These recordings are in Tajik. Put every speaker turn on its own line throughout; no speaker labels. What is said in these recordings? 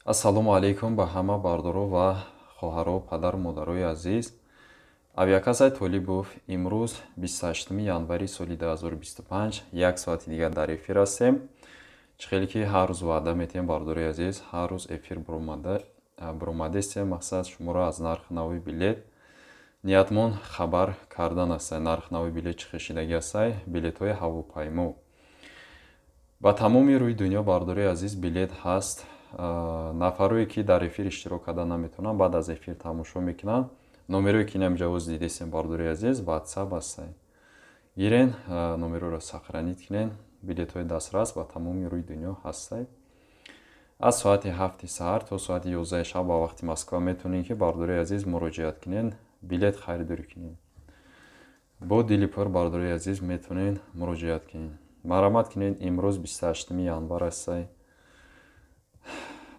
Ассалому алайкум ба ҳама бардоро ва хоҳаро, падару модарои азиз. Авиакассаи Толибов имрӯз 28 январи соли 2025 як соати дигар дар эфир ҳастем. Чӣ хеле ки ҳар рӯз ваъда метиҳем, бардори азиз, ҳар рӯз эфир буромадестем. Мақсад шуморо аз нархи нави билет ниятмон хабар кардан аст. Нархи нави билет чӣ хел шидагӣ астай, билетҳои ҳавопаймо. Ба тамоми рӯи дунё, бардори азиз, билет ҳаст. Нафарое ки дар эфир иштирок карда наметавонанд, баъд аз эфир тамошо мекунанд. Номерое ки инам ҷавоз дидесем, бардори азиз, WhatsApp ҳастай. Гирен, номерҳоро сохранить кунен. Билетҳои дастрас ба тамоми рӯи дунё ҳастай. Аз соати 7 саҳар то соати 11 шаб ба вақти Москва метавонед ки, бардори азиз, муроҷиат кунен, билет харидорӣ кунед. Бо дили пур, бардори азиз, метавонед муроҷиат кунед. Марҳамат кунед, имрӯз 28 январ ҳастай.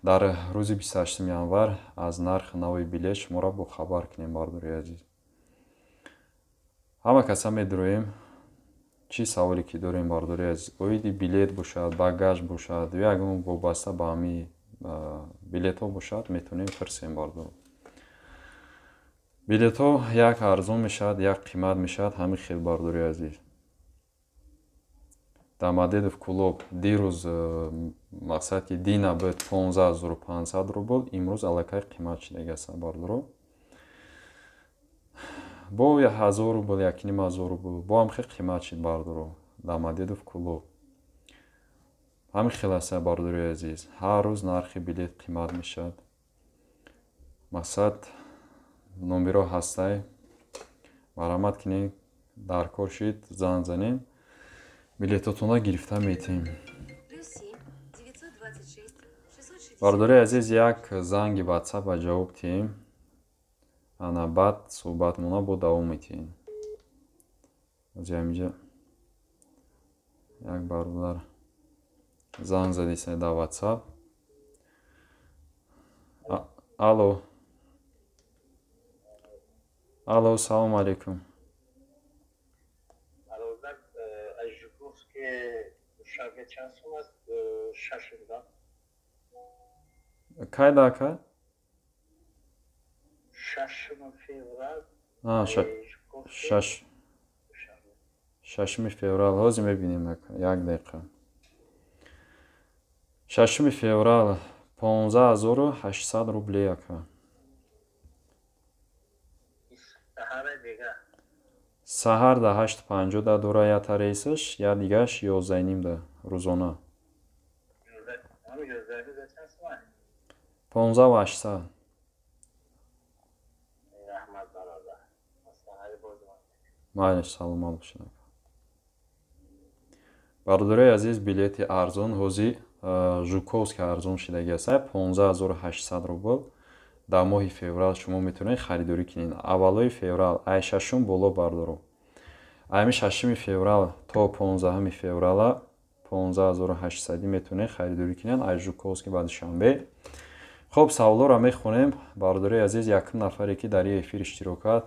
Дар рӯзи 28 январ аз нархи нави билет шуморо бохабар кунем, бардори азиз. Ҳама каса медуроем, чӣ саволе ки дорем, бардори азиз, оиди билет бошад, багаж бошад ё ягон вобаста ба ҳамин билетҳо бошад, метавонем пурсем, бардор. Билетҳо як арзон мешавад, як қимат мешавад, ҳамин хел, бардори азиз. Домодедово, Кӯлоб дирӯз, мақсад ки дина буд, 15 500 рубл, имрӯз аллакай қимат шидаги аст, бардоро. Бо 1000 рубл, 1500 рубл, бо ҳам хел қимат шид, бардоро. Домодедово, Кӯлоб. Ҳамин хел аст, бардори азиз. Ҳар рӯз нархи билет қимат мешавад. Мақсад номерҳо ҳастай. Марҳамат кунед, дар кор шид, занг занед. Билетотонро гирифта метиҳем. Бардори азиз, як занги WhatsApp ба ҷавоб диҳем. Ана баъд суҳбатмона бо давом метиҳем. Ози ҳаминҷа як бародар занг задиса дар WhatsApp. Алло. Алло, салому алайкум.
Бародар, аз Жуковский Душанбе чанд сум аст? Шашумда.
Кай да, ака?
6 феврал.
Шаш 6 феврал. Ҳозир мебинем, ака, як дақиқа. 6 феврал 15 800 рублей, ака.
Саҳара дига?
Саҳар да 8:50 да дора ята рейсаш, я дигаш 11:30 да рӯзона.
11:30 да чанд сум аст?
15 800.
Раҳмат, бародар. Саҳари боз.
Майлиш, саломат бошед, ака. Бародарои азиз, билети арзон ҳозир Жуковский арзон шидаги аст, 15 800 рубл. Дар моҳи феврал шумо метавонед харидорӣ кунед. Аввалои феврал, ай шашум боло, бардоро. Ами 6 феврал то 15 феврала 15 800 метавонед харидорӣ кунед аз Жуковский ба Душанбе. Хуб, саволҳоро мехонем, бародарои азиз. Якум нафаре ки дар ин эфир иштирок кард,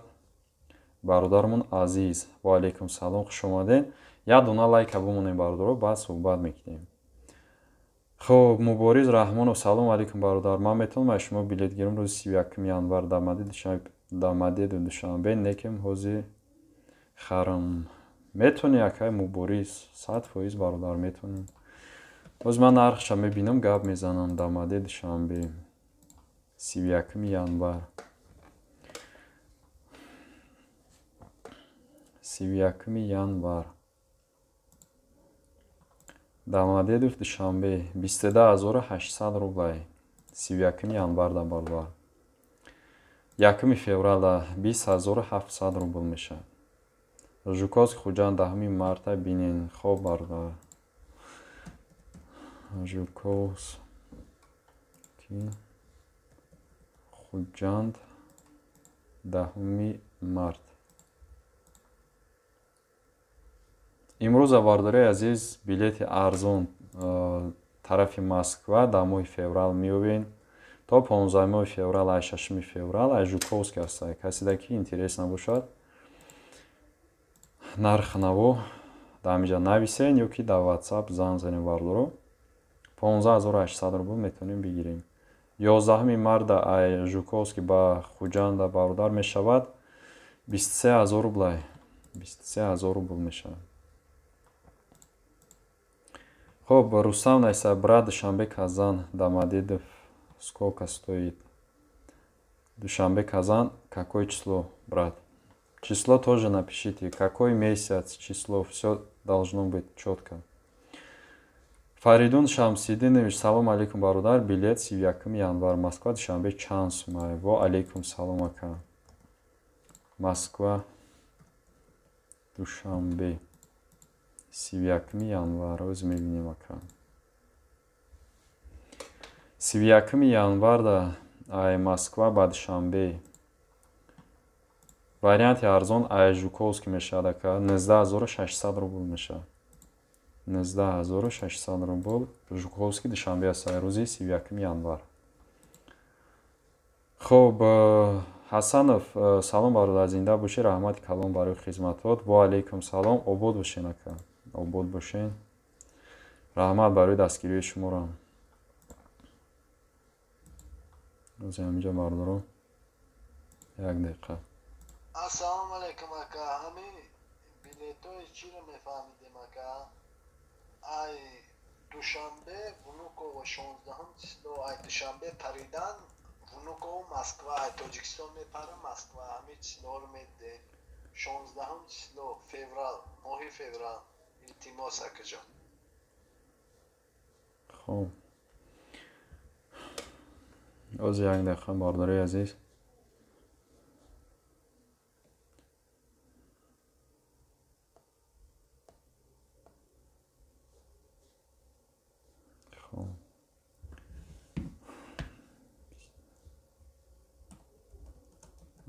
бародармон Азиз. Ва алайкум салом, хуш омадед. Як дона лайка бимонем, бародаро, баъд суҳбат мекунем. Хуб, Мубориз Раҳмонов: салому алайкум, бародар, ман метавонам аз шумо билет гирам рӯзи 31 январ Домодедово Душанбе, некем ҳозир харам? Метавонӣ, акай Мубориз, 100%, бародар, метавонӣ. Ҳозир ман нархша мебинам, гап мезанам. Домодедово Душанбе, 31 январ, 31 январ, Домодедово Душанбе 22 800 рублай 31 январда, бародар. 1 февралда 20 700 рубл мешавад. Жуковский Хуҷанд 10 марта бинен. Хоб, бародар, Жуковский Хуҷанд 10 март. Имрӯза, бардораи азиз, билети арзон тарафи Москва дар моҳи феврал меёбед то 15 феврал, ай 6 феврал, ай Жуковский ҳаста. Каседа ки интерес набошад, нарх наво дар ҳамиҷа нависен ё ки дар WhatsApp занг занем, бардоро. 15 800 рубл метавонем бигирем. 11 марта ай Жуковский ба Хуҷанда бародар мешавад 23 000 рублай. 23 000 рубл мешавад. Хоб, Рустам Найса, брат, Душанбе Казан, Домодедово сколько стоит? Душанбе Казан, какое число, брат? Число тоже напишите, какой месяц, число, все должно быть четко. Фаридун Шамсидинович, салом алейкум, бародар, билет 31 январ, Москва, Душанбе, чанд сумай? Во алейкум салом, ака. Москва, Душанбе, 31 январ, оз мебинем, ака. 31 январда ай Москва ба Душанбе. Варианти арзон ай Жуковский мешавад, ака, 19600 рубл мешавад. 19600 рубл Жуковский Душанбе аст рӯзи 31 январ. Хоб, Ҳасанов, салом бародар, зинда бошед, раҳмати калон барои хизматот. Во алейкум салом, обод бошен, ака, обод бошен. Раҳмат барои дастгирии шуморо. Ози ҳаминҷа бародаро як дақиқа.
Ассалому алайкум, ака. Ҳамин билетҳои чиро мефаҳмидем, ака? Ай Душанбе Внуково 16 число, ай Душанбе паридан Внуково Москва, ай Тоҷикистон мепара Москва, ҳамин числоро медиҳем. 16 число феврал, моҳи феврал. Илтимос, акаҷон.
Хоб, ози як дақиқа, бародарои азиз.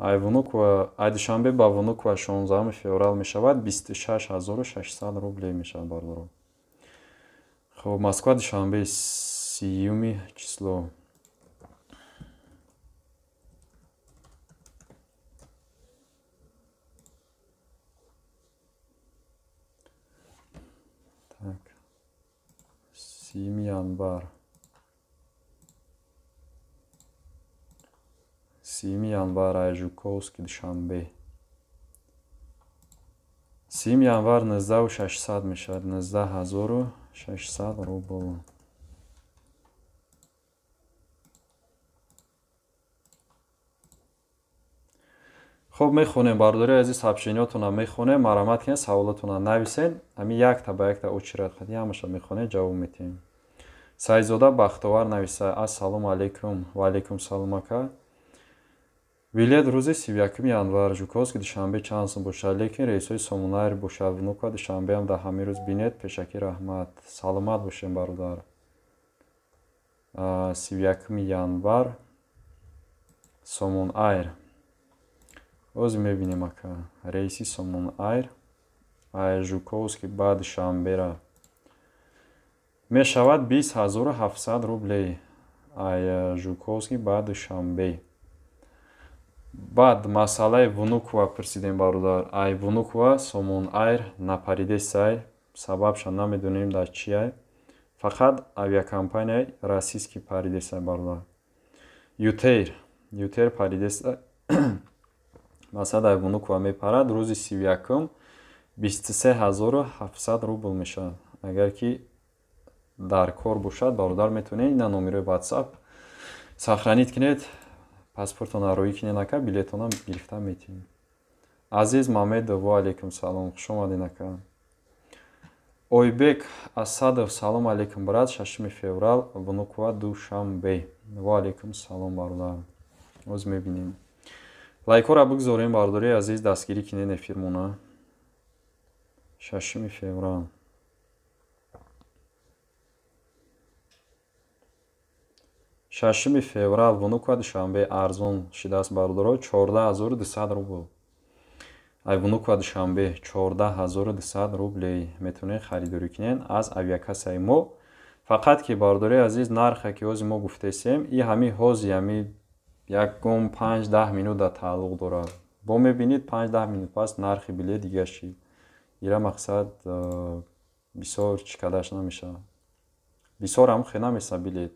Ай Внуково, ай Душанбе ба Внуково 16 феврал мешавад 26600 рублей мешавад, бародаро. Хоб, Москва Душанбе 30 число. Так, 30 январ. 30 январ ай Жуковский Душанбе. 30 январ 19600 мешавад, 19600 рубл. Хоб, мехонем, бародари азиз, сообщениётонро мехонем, марҳамат кунед, саволотонро нависен. Ҳамин якта ба якта очередь хати ҳамаша мехонем, ҷавоб медиҳем. Саидзода Бахтовар нависа: Ассалому алайкум. Ва алайкум салом, ака. Билет рӯзи 31 январ Жуковский Душанбе чанд сум бошад, лекин рейсҳои Сомонайр бошад, Внуково Душанбеам дар ҳамин рӯз бинед, пешакӣ раҳмат. Саломат бошем, бародар. 31 январ Сомон Айр. Оз мебинем, ака, рейси Сомон Айр ай Жуковский ба Душанбера мешавад 20700 рублей. Ай Жуковский ба Душанбе. Баъд масъалаи Внуково пурсидем, бародар. Ай Внуково Сомон Айр напаридесай, сабабша намедонем дар чиай. Фақат авиакомпанияи российский паридесай, бародар. Ютейр, Ютейр паридесай. Масалан, ай Внуково мепарад рӯзи 31 23700 рубл мешавад. Агар ки дар кор бошад, бародар, метавонед ина номерои WhatsApp сохранить кунед, паспортонро роӣ кунед, ака, билетонам гирифта метиҳем. Азиз Мамедов, ва алейкум салом, хуш омадед, ака. Ойбек Асадов, салом алейкум, брат, 6 феврал, Внуково, Душанбе. Ва алейкум салом, бародар. Оз мебинем. Лайкҳоро бигзорем, бародари азиз, дастгирӣ кунед эфирмона. 6 феврал. 6 феврал Внуково Душанбе арзон шидааст, бародаро, 14200 рубл. Ай Внуково Душанбе 14200 рублей метавонед харидорӣ кунед аз авиакассаи мо. Фақат ки, бародари азиз, нархе ки ҳози мо гуфтесем, и ҳами ҳози ҳами якум 5-10 минута тааллуқ дорад. Бо мебинед 5-10 минут пас нархи билет дига шид. Ира мақсад бисёр чӣ кардаш намешавад. Бисёр ҳам хе намеса билет.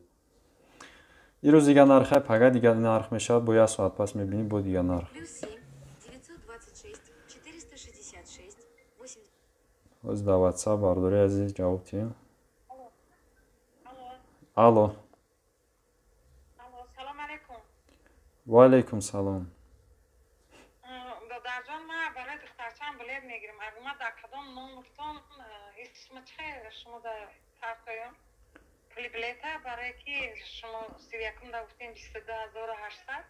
Ирӯз дигар нархе, пага дигар нарх мешавад, бо як соат пас мебинӣ, бо дигар нарх. Ҳозир дар WhatsApp бардори азиз ҷавоб диҳем. Алло. Ва алайкум салом.
Додарҷон, ман барои духтарчаам билет мегирам. Агар ман дар кадом номертон исма чӣ шумо дар партоём пули билета, барое ки шумо 31-ум да гуфтем 22 800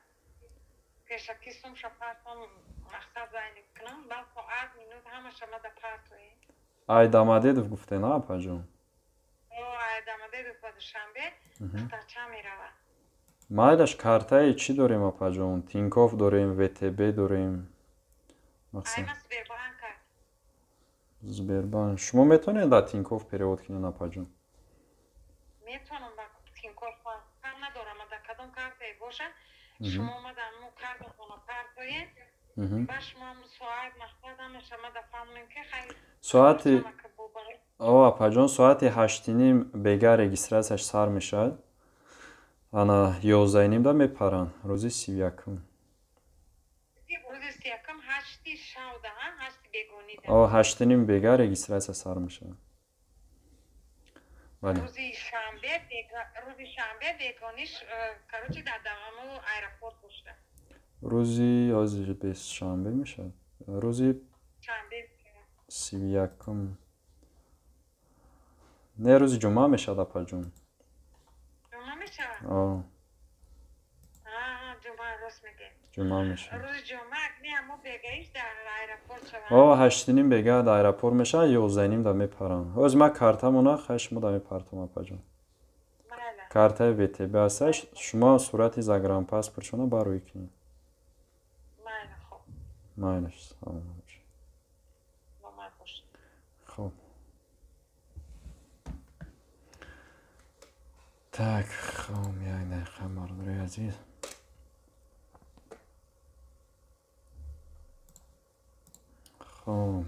пешакӣ сумша партом, мақсад зайни кунам, баъд соат минут ҳамаша ма да партоем.
Ай Домодедово гуфте, на, апаҷон?
Ай Домодедово ба Душанбе духтарчаам меравад.
Майлаш, картаи чӣ дорем, апаҷон? Тинькофф дорем, ВТБ дорем. Сбербанк. Шумо метавонед дар Тинькофф перевод кунед, апаҷон?
Метавонам ба Тинькофф, фарқ надорам, дар кадом картае бошад, шумо омада мо картатона партоед, ба шумо соат мақсад ҳамаша ма да фаҳмонем ки хай.
Соати, о, апаҷон, соати 8:30 бега регистрацияш сар мешавад, ана 11:30 да мепаранд, рӯзи 31-ум. О, 8:30 бега регистрация сар мешавад. Бале.
Рӯзи шанбе бегониш, короче, дар дамаму аэропорт бошад.
Рӯзи ҳозир бешанбе мешавад, рӯзи 31-ум, не, рӯзи ҷумъа мешавад, апаҷон.
Ҷумъа мешавад?
О.
Ҷумъа, рост мегӯед.
Ҷумъа мешавад.
Рӯзи ҷумъа мо бегаиш дар аэропорт шавад.
О, 8:30 бега дар аэропорт мешавад, 11:30 да мепаранд. Ҳозир ман картамона хай шумо да мепартом, апаҷон. Картаи ВТБ аста, шумо сурати загранпаспортшона бароӣ кунед. Майлаш, саломат бошед. Хоб. Так, хоб, як дақиқа, бародари азиз. Хоб.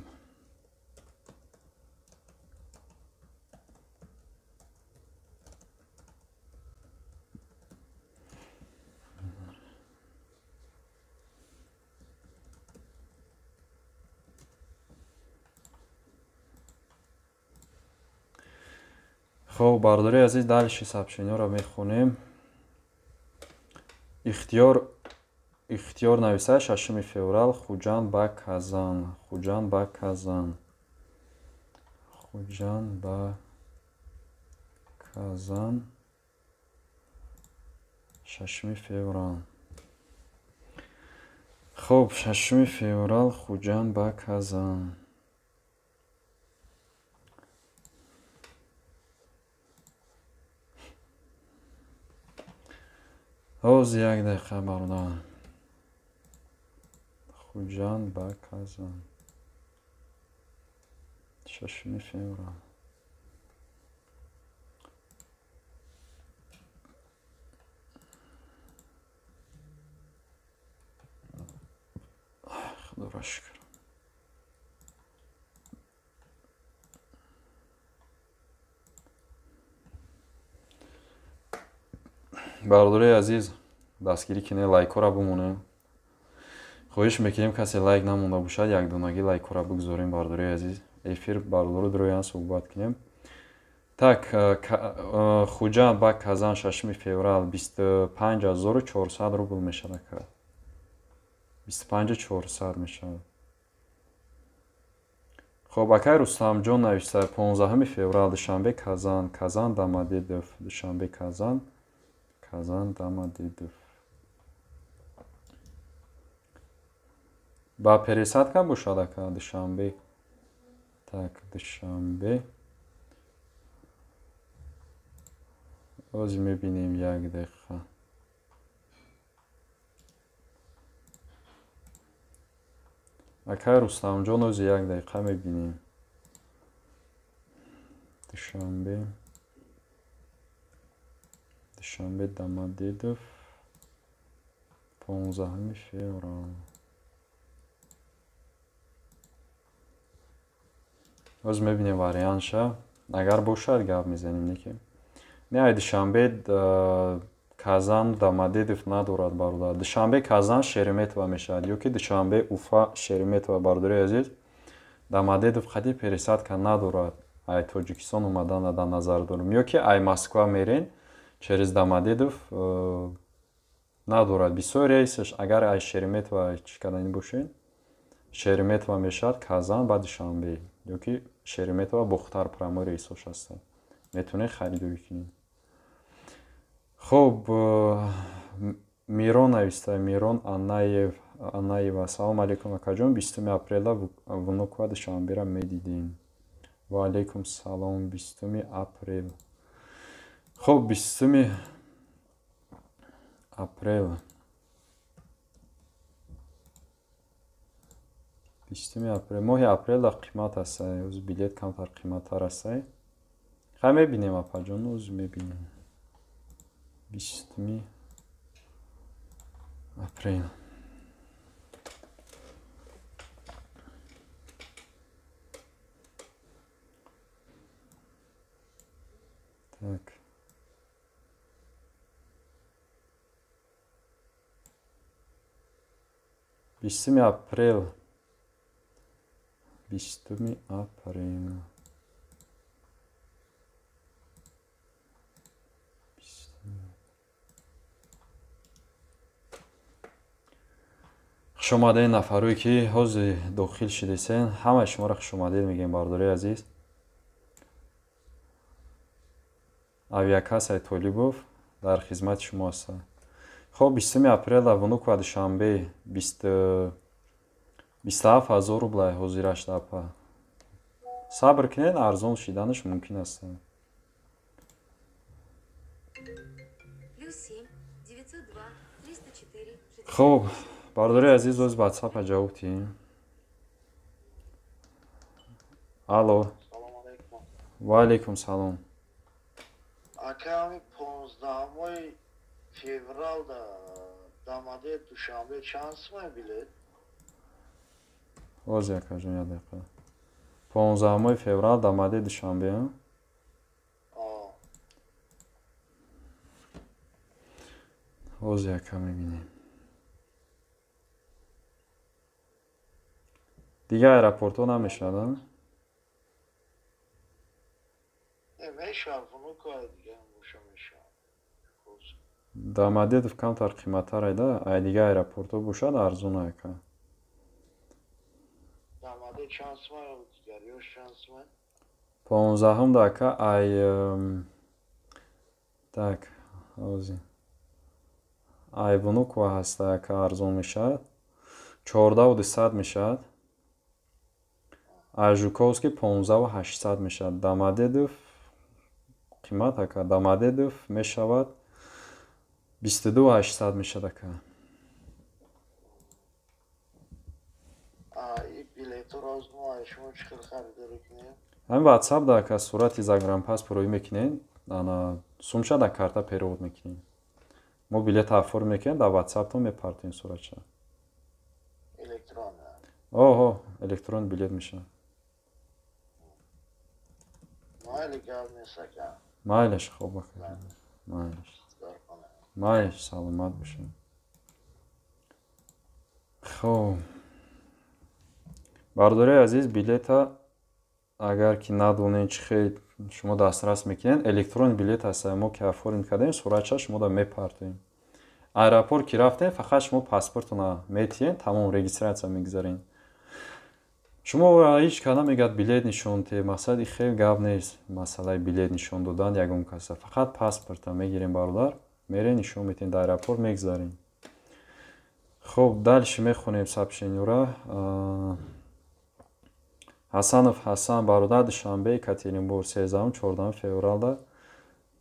Хоб, бародари азиз, дальше сообщениҳоро мехонем. Ихтиёр нависа, 6 феврал, Хуҷанд ба Казан, Хуҷанд ба Казан, Хуҷанд ба Казан, 6 феврал. Хоб, 6 феврал, Хуҷанд ба Казан. Ҳозир як дақиқа, бародар. Хуҷанд ба Казан. 6 феврал. Худоро шукр. Бародарои азиз, дастгирӣ кине, лайкҳоро бимонем. Хоҳиш мекунем, касе лайк намонда бошад, якдонагӣ лайкҳоро бигузорем, бародарои азиз. Эфир бародаро дуроян суҳбат кунем. Так, Хуҷанд ба Казан 6 феврал 25 400 рубл мешавад. 25 400 мешавад. Хоб, акай Рустамҷон нависта, 15 феврал, Душанбе Казан, Казан Домодедово, Душанбе Казан, Казан Домодедово. Ба пересадка бошад, ака, Душанбе. Так, Душанбе. Ҳозир мебинем, як дақиқа. Акай Рустамҷон, ҳозир як дақиқа мебинем. Душанбе. Душанбе Домодедово, 15 феврал. Ҳозир мебинем вариантша. Агар бошад, гап мезанем, не ки. Не, ай Душанбе Казан Домодедово надорад, бародар. Душанбе Казан Шереметьево мешавад ё ки Душанбе Уфа Шереметьево, бародари азиз. Домодедово қади пересадка надорад. Ай Тоҷикистон омадана дар назар дорем. Ё ки ай Москва мерен через Домодедово надорад. Бисёр рейсаш агар ай Шереметьево чӣ кардани бошед, Шереметьево мешавад Казан ба Душанбе ё ки Шереметьево Бохтар прямой рейсош ҳастанд. Метавонед харидорӣ кунед. Хуб, Мирон нависта, Мирон Анаева. Салом алейкум, акаҷон. 20 апрела Внуково Душанберо медидем. Ва алейкум салом. 20 апрел. Хуб, 20 апрел. 20 апрел. Моҳи апрел қимат аст. Оз билет камтар қиматтар аст. Хай мебинем, апаҷон, оз мебинем. 20 апрел. Так. 20 апрел. 20 апрел. Хушомадед нафарое ки ҳозир дохил шидесен. Ҳамаи шуморо хушомадед мегӯем, бародари азиз. Авиакассаи Толибов дар хизмати шумо аст. Хоб, 20 апрела Внуково Душанбе 27 000 рубла ҳозираш дапа. Сабр кунед, арзон шиданаш мумкин аст. Хоб, бародари азиз, оз ватсапа ҷавоб диҳем. Алло. Ва алейкум салом.
Ака, 15 феврал Домодедово Душанбе чанд сумай билет?
Оз акаҷон, як дақиқа. 15 феврал Домодедово Душанбе. Оз яка мебинем. Дигар аэропортҳо намешавад?
Мешавад, Внуково дигар мешавад.
Домодедово камтар қиматтар айда, ай дигар аэропортҳо бошад арзон ака.
Домодедово чанд сумай, дигар ёш чанд сумай?
15 да ака ай так, ози. Ай Внуково ҳаста ака арзон мешавад. 14 200 мешавад. Ай Жуковский 15 800 мешавад. Домодедово қимат ака. Домодедово мешавад 22 800 мешавад ака. Ҳамин ватсап да ака сурати загранпаспорт рӯй мекунед, ана сумша дар карта перевод мекунед. Мо билета оформ мекунем, дар ватсаптон мепартоем суратша. Оҳо, электрон билет мешавад. Майлаш, хоб ака. Майлаш. Майлаш, саломат бошед. Хоб. Бародари азиз, билета агар ки надонед чӣ хел шумо дастрас мекунед, электрон билет аст. Мо ки оформ кардем, суратша шумо да мепартоем. Аэропорт ки рафтем, фақат шумо паспортона метиҳед, тамом регистрация мегузаред. Шумо ҳеҷ кас намегӯяд билет нишон диҳед, мақсад ин хел гап нест. Масъалаи билет нишон додан ягон каса. Фақат паспорта мегирем, бародар, мерем нишон медиҳем, дар аэропорт мегузарем. Хоб, дальше мехонем сообщениёро. Ҳасанов Ҳасан, бародар, Душанбе Екатеринбург 13-14 февралда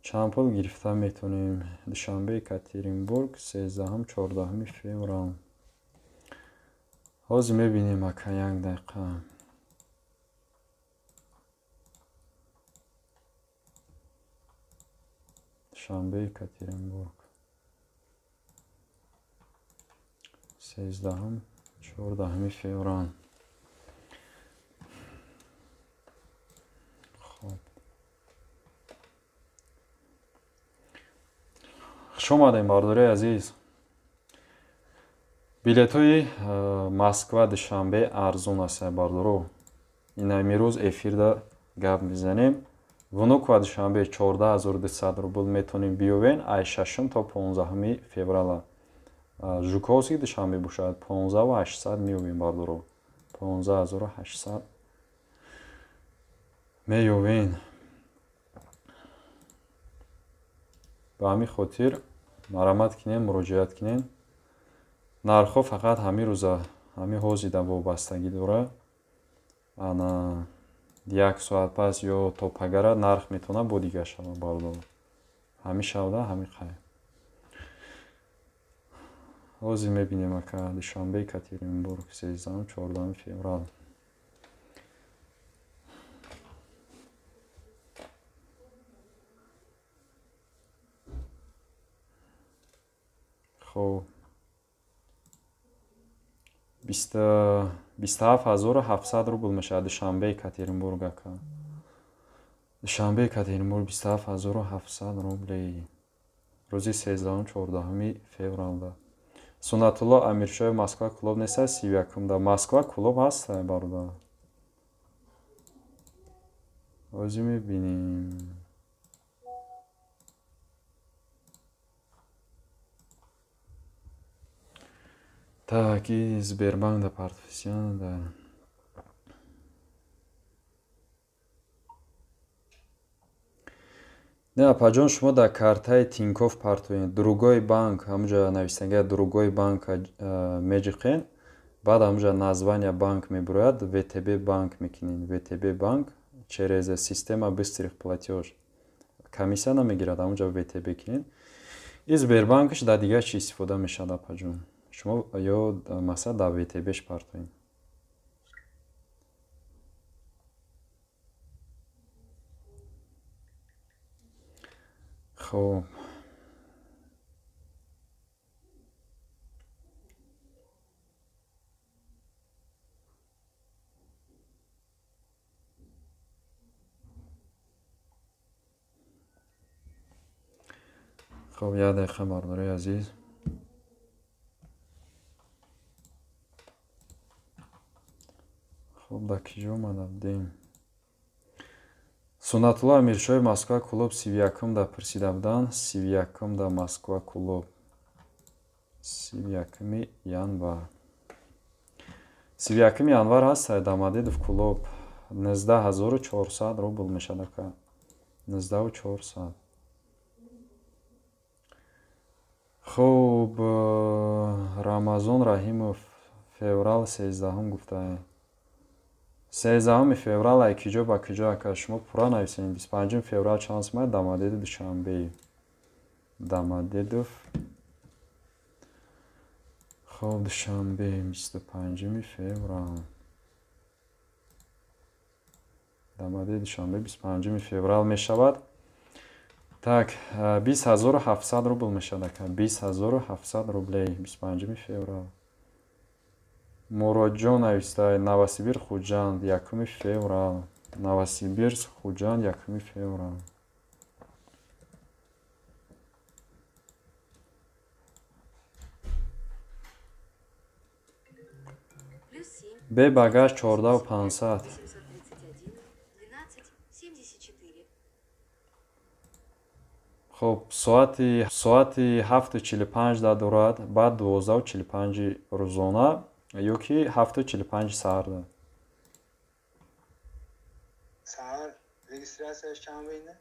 чанд пул гирифта метавонем? Душанбе Екатеринбург 13-14 феврал. Ҳозир мебинем ака, як дақиқа. Душанбе Екатеринбург 13-14 феврал. Хоб. Хуш омадем, бардории азиз. Билетҳои Москва Душанбе арзон аст, бардоро. Ин имрӯз эфирда гап мезанем. Внуково Душанбе 14200 рубл метавонем биёвен ай 6 то 15 феврала. Жуковский Душанбе бошад 15800 меёвем, бардоро. 15800 меёвен. Ба ҳамин хотир марамат кинен, муроҷиат кинен. Нархҳо фақат ҳамин рӯза, ҳамин ҳозида вобастагӣ дорад. Ана як соат пас ё то пагара нарх метавонад бо дигар шавад, бардор. Ҳамин шавда, ҳамин қай. Ҳозир мебинем ака Душанбе Екатеринбург 13-14 феврал. Хоб, 27700 рубл мешавад Душанбе Екатеринбург ака. Душанбе Екатеринбург 27700 рубли. Рӯзи 13-14 февралда. Суннатулло Амиршоев Москва клуб нест, 31-да. Москва клуб ҳаст, бародар. Ҳозир мебинем. Так, и Сбербанк да портфельсян, да. Не, апаҷон, шумо дар картаи Тинькофф партоед. Другой банк, ҳамуҷа нависанга другой банк меҷиқен, баъд ҳамуҷа названия банк мебурояд, ВТБ банк мекунед. ВТБ банк через система быстрых платеж. Комиссия намегирад, ҳамуҷа ВТБ кунед. И Сбербанкш дар дигар чи истифода мешавад, апаҷон? Шумо ё масалан дар ВТБш партоед. Хоб, хоб, як дақиқа, бардории азиз. Хоб, дар киҷо омада будем? Суннатулло Амиршоев Москва клуб 31-да пурсида буданд. 31-да Москва клуб. 31 январ. 31 январ ҳаст Домодедов клуб. 19400 рубл мешавад ака. 19400. Хоб, Рамазон Раҳимов феврал 13 гуфтае. 13 феврал ай киҷо ба киҷо ака? Шумо пурра нависед. 25 феврал чанд сомад Домодедов Душанбе. Домодедов. Хоб, Душанбе 25 феврал. Домодедов Душанбе 25 феврал мешавад. Так, 20700 рубл мешавад ака. 20700 рублей 25 феврал. Муроджон нависта Новосибирск Хуҷанд 1 феврал. Новосибирск Хуҷанд 1 феврал. Бе багаж 14500. Хоб, соати 7:45 да дорад, баъд 12:45 рӯзона ё ки 7:45 саҳарда.
Саҳар регистрацияш чанд бина?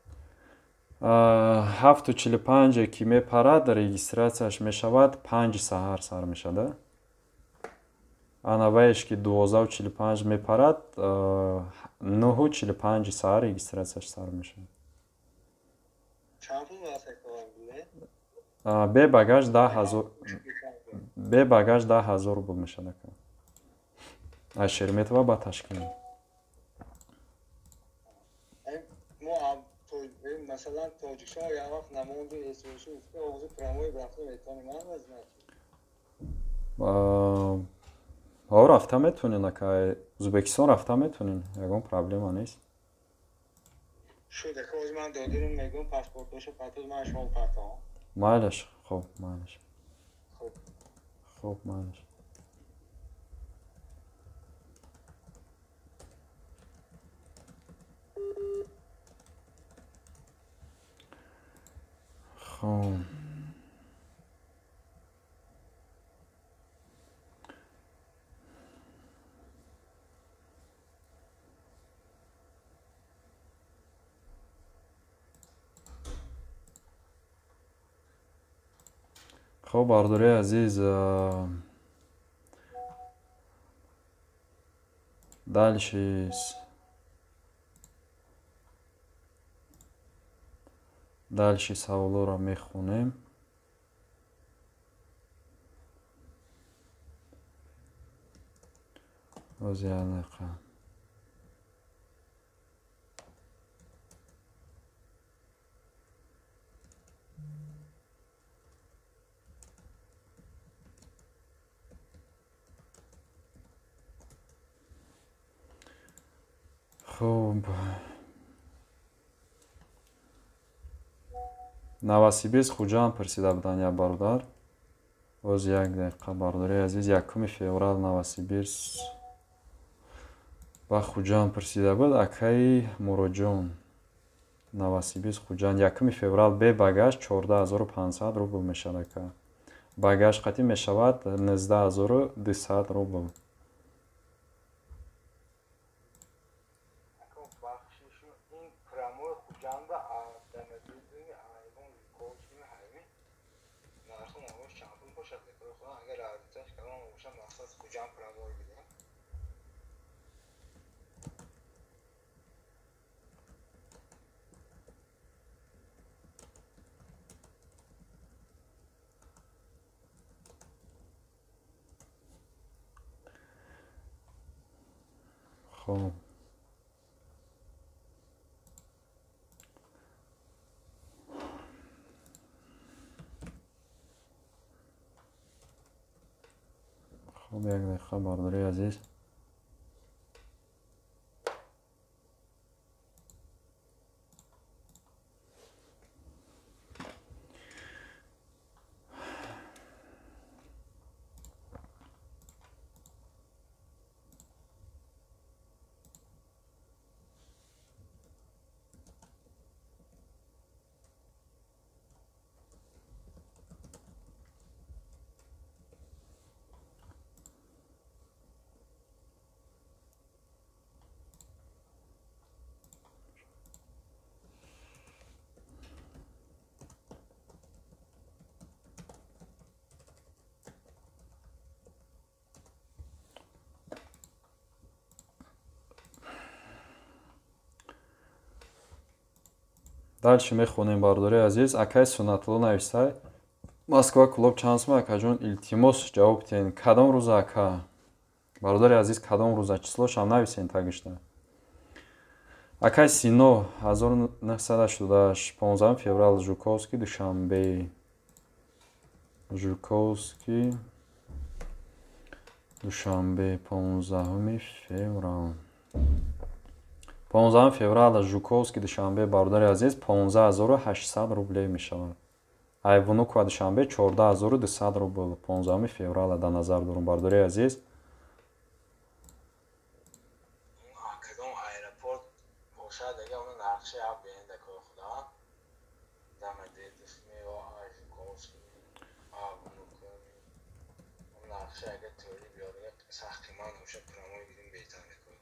7:45 ки мепарад, регистрацияш мешавад 5 саҳар сар мешавад. Ана вайш ки 12:45 мепарад, 9:45 саҳар регистрацияш сар мешавад.
Чанд пул аст билет?
Бе багаж 10000, бе багаж 10000 рубл мешавад ака. Аз Шереметьево ба Ташкент.
Мо масалан тоҷикшон як вақт намонду эсошу уфта оғози прямой рафта метавонем,
ҳо рафта метавонен ака. Ӯзбекистон рафта метавонен, ягон проблема нест.
Шуд ака, ҳозир ман додирам мегӯям паспортошо патоз ман шумо партоам.
Майлаш, хоб, майлаш. Хоб, майлаш. Хоб. Хоб, бардории азиз, дальше дальше саволоро мехонем. Боз як дақиқа. Хуб, Новосибирск, Хуҷанд пурсида буданд як бародар. Боз як дақиқа, бародари азиз, 1 феврал Новосибирск ва Хуҷанд пурсида буд акаи Муроҷон. Новосибирск, Хуҷанд, 1 феврал бе багаж 14500 рубл мешавад ака. Багаж қатъӣ мешавад 19200 рубл. Хоб. Хоб, як дақиқа, бародари азиз. Дальше мехонем, бародари азиз. Акай Суннатулло нависай. Москва клуб чанд сум, акаҷон, илтимос ҷавоб диҳен. Кадом рӯза, ака? Бародари азиз, кадом рӯза? Числошам нависен тагишта. Акай Сино 1988, 15 феврал, Жуковский, Душанбе. Жуковский, Душанбе, 15 феврал. 15 феврал Жуковский, Душанбе, бародари азиз, 15800 рублей мешавад. Ай Внуково, Душанбе 14200 рубл. 15 феврал дар назар дорум, бародари азиз.
Кадом аэропорт бошад, агар он нақша бинда кор худо. Дамадедовми ва Жуковский, Внуково. Он нақша агар теория биёд, агар сахт қимат бошад, прямой гирим беҳтар мекунад.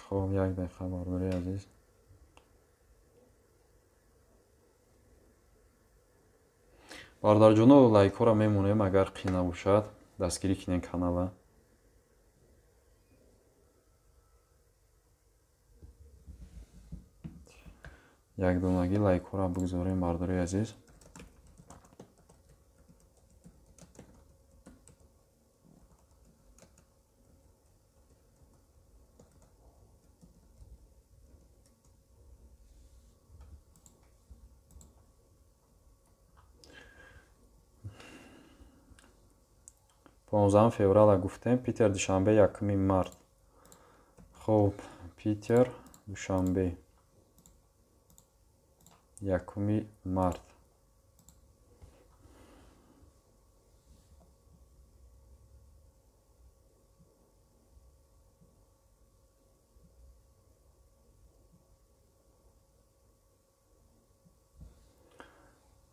Хоб, як дақиқа, бародари азиз. Бародарҷоно, лайкҳоро мемонем, агар қин набошад, дастгирӣ кунем канала. Якдонагӣ лайкҳоро бигзорем, бародари азиз. 15 феврала гуфтем. Питер Душанбе 1 март. Хуб, Питер Душанбе 1 март.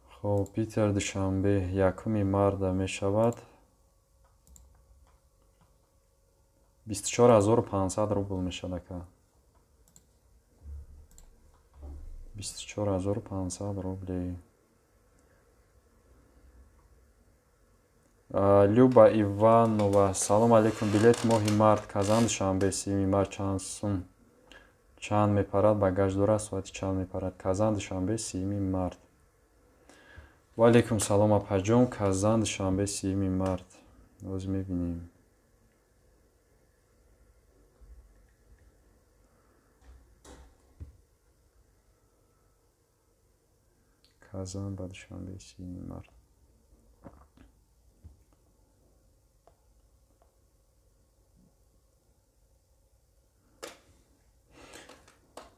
Хоб, Питер Душанбе 1 марта мешавад 24500 рубл мешавад ака. 24500 рублей. Люба Иванова, салом алейкум. Билет моҳи март Казан Душанбе 3 март чанд сум? Чанд мепарад? Багаж дорад? Соати чанд мепарад? Казан Душанбе 3 март. Ва алейкум салом апаҷон. Казан Душанбе 3 март. Боз мебинем. Казан ба Душанбе 3 март.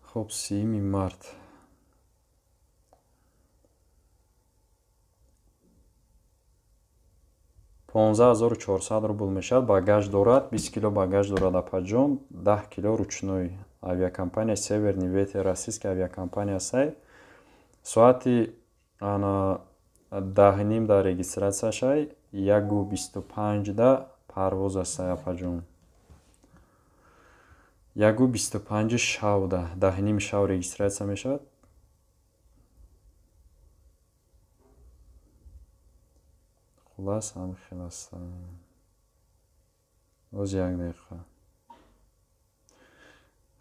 Хоб, 3 март. 15400 рубл мешавад. Багаж дорад, 20 кило багаж дорад апаҷон, 10 кило ручной. Авиакомпания Северный ветер, российская авиакомпания сай. Соати 10:30 дар регистрация шай, 1:25 да парвоз аст апаҷон. 1:25 шавда, 10:30 шав регистрация мешавад. Хулас ҳам хел аст. Боз як дақиқа.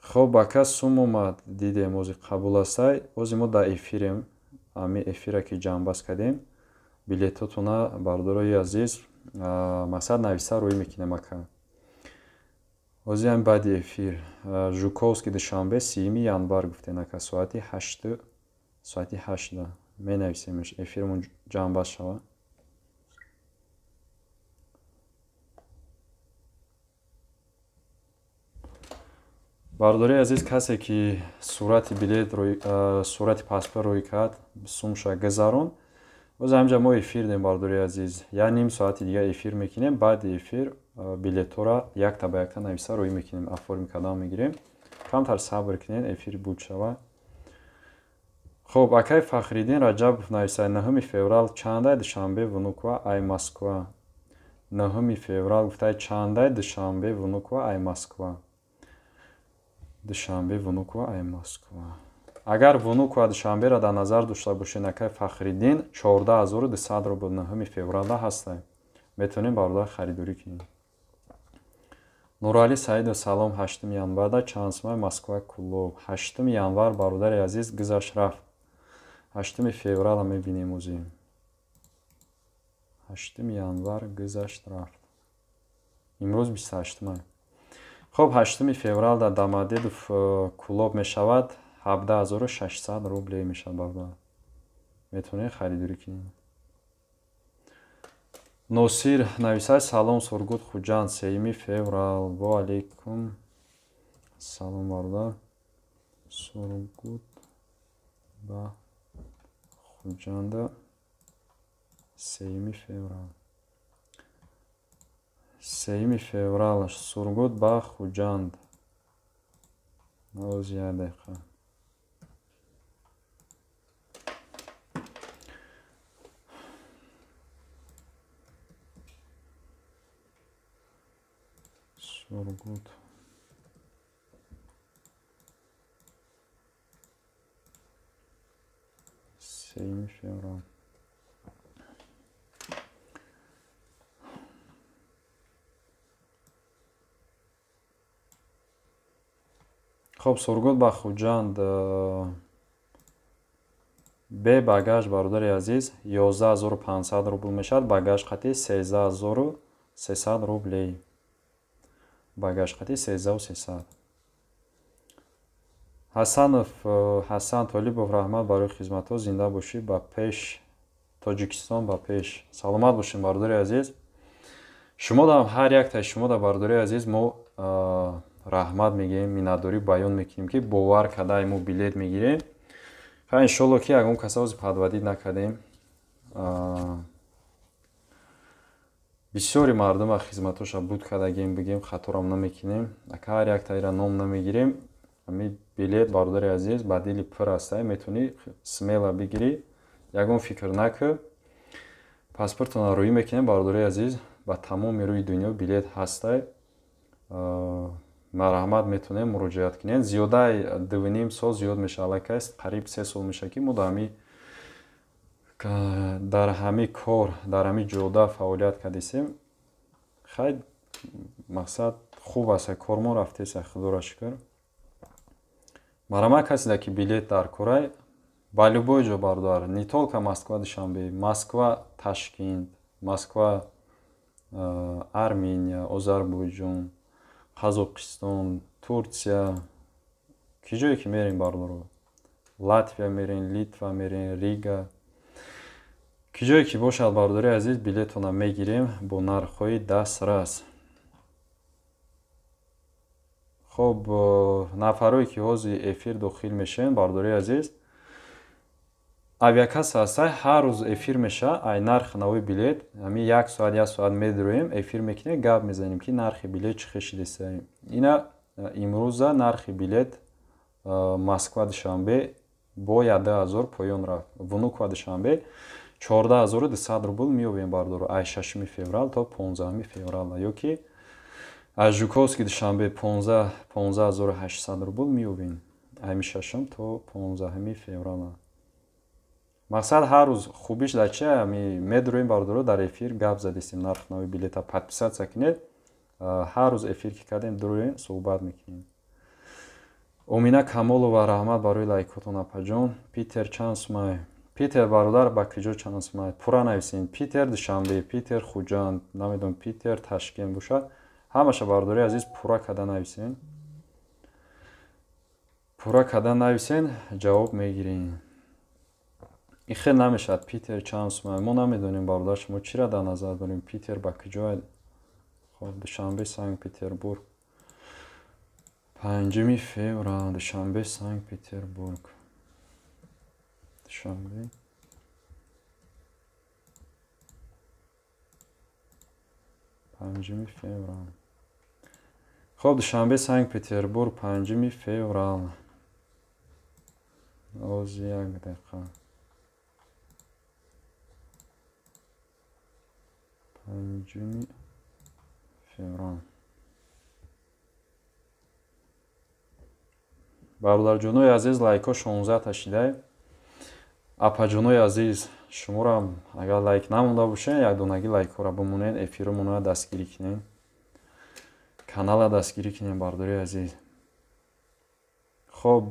Хоб, ака сум омад, дидем, ози қабул астай. Ози мо дар эфирем, ами эфира ки ҷамъбаст кардем. Билетотона бардорои азиз, мақсад нависа рӯй мекунем ака. Ози ҳам баъди эфир. Жуковский Душанбе 3 январ гуфтем ака, соати 8, соати 8 менависемш, эфирмон ҷамъбаст шавад. Бардори азиз, касе ки сурати билет, сурати паспорт рӯй кард, сумша гузарон. Боз ҳамҷа мо эфир дем, бардори азиз. Я ним соати дига эфир мекунем, баъди эфир билетҳоро якта ба якта нависа рӯй мекунем, оформи кардан мегирем. Камтар сабр кунед, эфир буд шавад. Хоб, акай Фахриддин Раҷабов нависа 9 феврал чандай Душанбе Внуково ай Москва. 9 феврал гуфтай чандай Душанбе Внуково ай Москва. Душанбе Внуково ай Москва. Агар Внуково Душанберо дар назар дошта бошед, акай Фахриддин 14200 рубл 9 февралда ҳастай. Метавонем бародар харидорӣ кунем. Нурали Саидов, салом. 8 январда чанд сумай Москва Кулоб. 8 январ бародари азиз гузашт рафт. 8 феврала мебинем ӯзи. 8 январ гузашт рафт. Имрӯз 28. Хоб, 8 феврал дар Домодедов Кулоб мешавад 17600 рублей мешавад бародар. Метавонед харидорӣ кунед. Носир нависад салом Сургут Хуҷанд 3 феврал. Ва алейкум салом бародар. Сургут ба Хуҷанда 3 феврал. 3 феврал Сургут ба Хуҷанд. Боз як дақиқа. Сургут 7 феврал. Хоб, Сургут ба Хуҷанд бе багаж бародари азиз 11500 рубл мешавад, багаж қати 13300 рублей. Багаж қати 13300. Ҳасанов Ҳасан Толибов, раҳмат барои хизматҳо, зинда бошӣ, ба пеш, Тоҷикистон ба пеш. Саломат бошем бародари азиз. Шумодам ҳар яктаи шумода, бардори азиз, мо раҳмат мегӯем, миннатдорӣ баён мекунем, ки бовар кардаи мо билет мегирем. Ха, иншолло, ки ягон каса ҳозир подводить накардем. Бисёри мардума хизматоша буд кардагем, бигем, хаторам намекунем. Ака, ҳар яктаира ном намегирем. Ами билет, бародари азиз, ба дили пур астае, метавонӣ смело бигирӣ, ягон фикр накӯ. Паспортона рӯӣ мекунем, бародари азиз, ба тамоми рӯи дунё билет ҳастай. Марҳамат, метавонем муроҷиат кунем. Зиёдаи 2,5 сол зиёд мешавад, аллакай қариб 3 сол мешавад, ки мо дар ҳами кор, дар ҳами ҷода фаъолият кардисем. Хай, мақсад хуб аст, кормо рафтеса, худоро шукр. Марҳамат, каседа ки билет дар корай, ба любой ҷо, бародар, не только Москва Душанбе, Москва Ташкент, Москва Армения, Озарбойҷон, Қазоқистон, Турсия, ки ҷое ки мерем, бародаро, Латвия мерем, Литва мерем, Рига, ки ҷое ки бошад, бародари азиз, билетона мегирем бо нархҳои дастрас. Хоб, нафарое ки ҳозир эфир дохил мешавем, бародари азиз, авиакасса ҳастай, ҳар рӯз эфир мешавад. Ай нархи нави билет ҳамин як соат, як соат медроем, эфир мекунем, гап мезанем, ки нархи билет чӣ хел шидеста. Ина имрӯза нархи билет Москва Душанбе бо 1000 поён рафт. Внуково Душанбе 14 200 рубл меёбем, бардоро, ай 6 феврал то 15 феврал, ё ки аз Жуковский Душанбе 15 800 рубл меёбем ами 6 то 15 феврал. Мақсад, ҳар рӯз хубиш дар чи ами медроем, бардоро, дар эфир гап задистем нархи нави билета. Подписаться кунед, ҳар рӯз эфир ки кардем, дуроем, суҳбат мекунем. Омина Камолова, раҳмат барои лайкотон, апаҷон. Питер чанд сумай? Питер, бародар, ба куҷо чанд сумай? Пурра нависем: Питер Душанбе, Питер Хуҷанд, намедонам, Питер Ташкент бошад, ҳамаша, бародари азиз, пурра карда нависем, пурра карда нависен, ҷавоб мегирем. Ин хел намешавад. Питер чанд сумай, мо намедонем, бародар, шумо чиро дар назар дорем? Питер ба куҷо? Хоб, Душанбе Санкт Петербург, 5 феврал, Душанбе Санкт Петербург, Душанбе 5 феврал. Хоб, Душанбе Санкт Петербург, 5 феврал. Ози як дақиқа. 5 феврал. Бародарҷонои азиз, лайкҳо 16та шидай. Апаҷонои азиз, шуморам агар лайк намонда бошед, якдонагӣ лайкҳоро бимонед, эфиромонро дастгирӣ кунед, канала дастгирӣ кунед, бардори азиз. Хоб,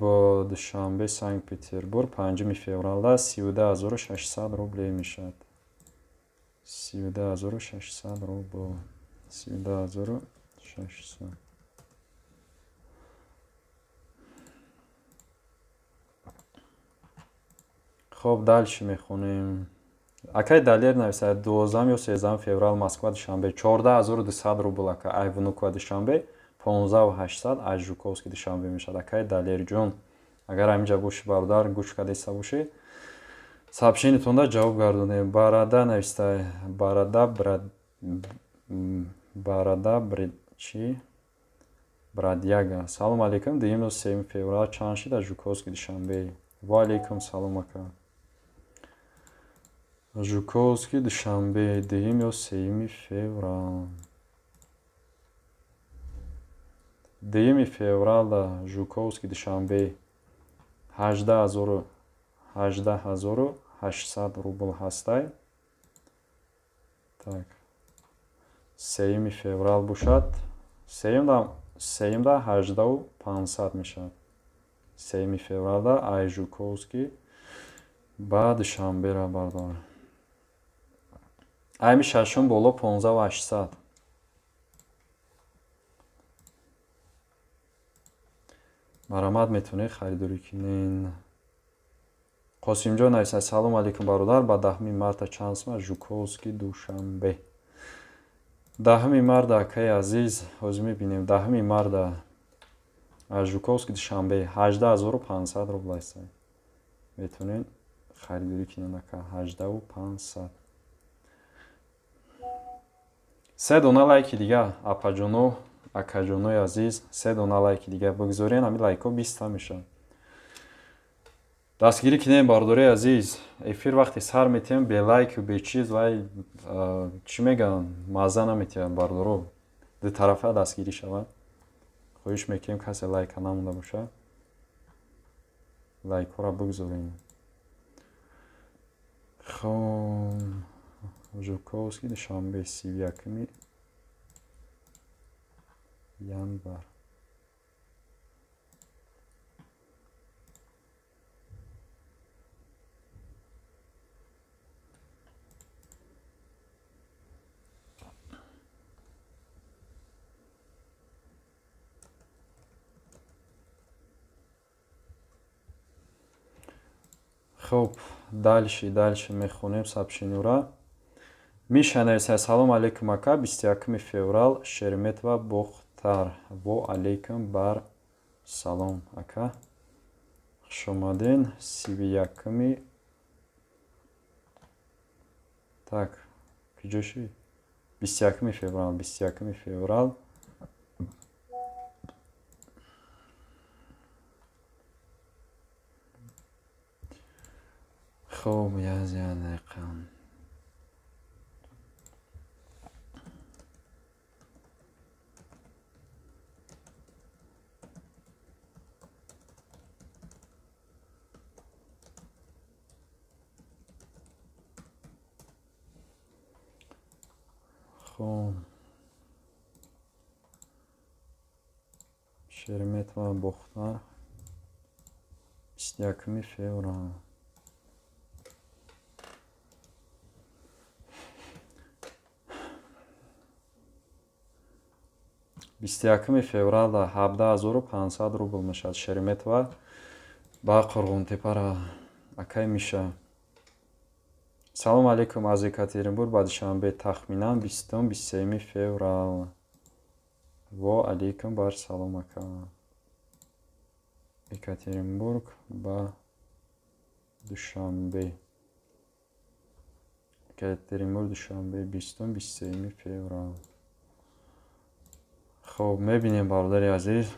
Душанбе Санкт Петербург 5 февралда 32 600 рубле мешавад. 32 600 рубл, 32 600. Хоб, дальше мехонем. Акай Далер нависад: 12 ё 13 феврал Москва Душанбе 14 200 рубл, ака. Ай Внуково Душанбе 15 800, аз Жуковский Душанбе мешавад. Акай Далерҷон, агар ҳаминҷа бошӣ, бародар, гӯш кардеста бошӣ, сообщениятонда ҷавоб гардонем. Барада нависта, барада барада чӣ брадяга, салом алейкум, 2 ё 3 феврал чанд шид аз Жуковский Душанбе? Ва алейкум салом, ака. Жуковский Душанбе, 2 ё 3 феврал. 2 февралда Жуковский Душанбе 18 800 рубл ҳастай. Так, 3 феврал бошад, сеюмда 18 500 мешавад. 3 февралда ай Жуковский ба Душанбера, бардор, айми шашум боло 15 800. Марҳамат, метавонед харидорӣ кунед. Қосимҷон нависад: салом алейкум, бародар, ба 10 марта чанд сум Жуковский Душанбе? 10 марта, акаи азиз, ҳозир мебинем. 10 марта аз Жуковский Душанбе 18500 рубл аст. Метавонед харидорӣ кунед, ака, 18500. Се дона лайки дига, апаҷоно, акаҷонои азиз, се дона лайки дига бигзорен, ҳамин лайкҳо 20та мешавад. Дастгирӣ кунем, бародарои азиз. Эфир вақте сар метиҳем, бе лайку бе чиз вай чӣ мегӯянд, мазза наметиҳад, бародаро. Ду тарафа дастгирӣ шавад. Хоҳиш мекунем, касе лайка намонда бошад, лайкҳоро бигзорем. Хоб, Жуковский Душанбе 31 январ. Хоб, дальше мехонем сообщениёра. Миша нависад: салом алейкум, ака, 21 феврал, Шереметьево, Бохтар. Во алейкум бар салом, ака. Хуш омаден. 31 так, куҷо шуд? 21 феврал, 21 феврал. Хоб, як дақиқа. Хоб, Шереметьево, Бохтар, 21 феврал. 21 феврал 17500 рубл мешавад Шереметьево ба Қурғонтепара. Акай Миша. Салом алейкум, аз Екатеринбург ба Душанбе тахминан 20-23 феврал. Во алейкум бар салом, ака. Екатеринбург ба Душанбе. Екатеринбург Душанбе 20-23 феврал. Хоб, мебинем, бародари азиз.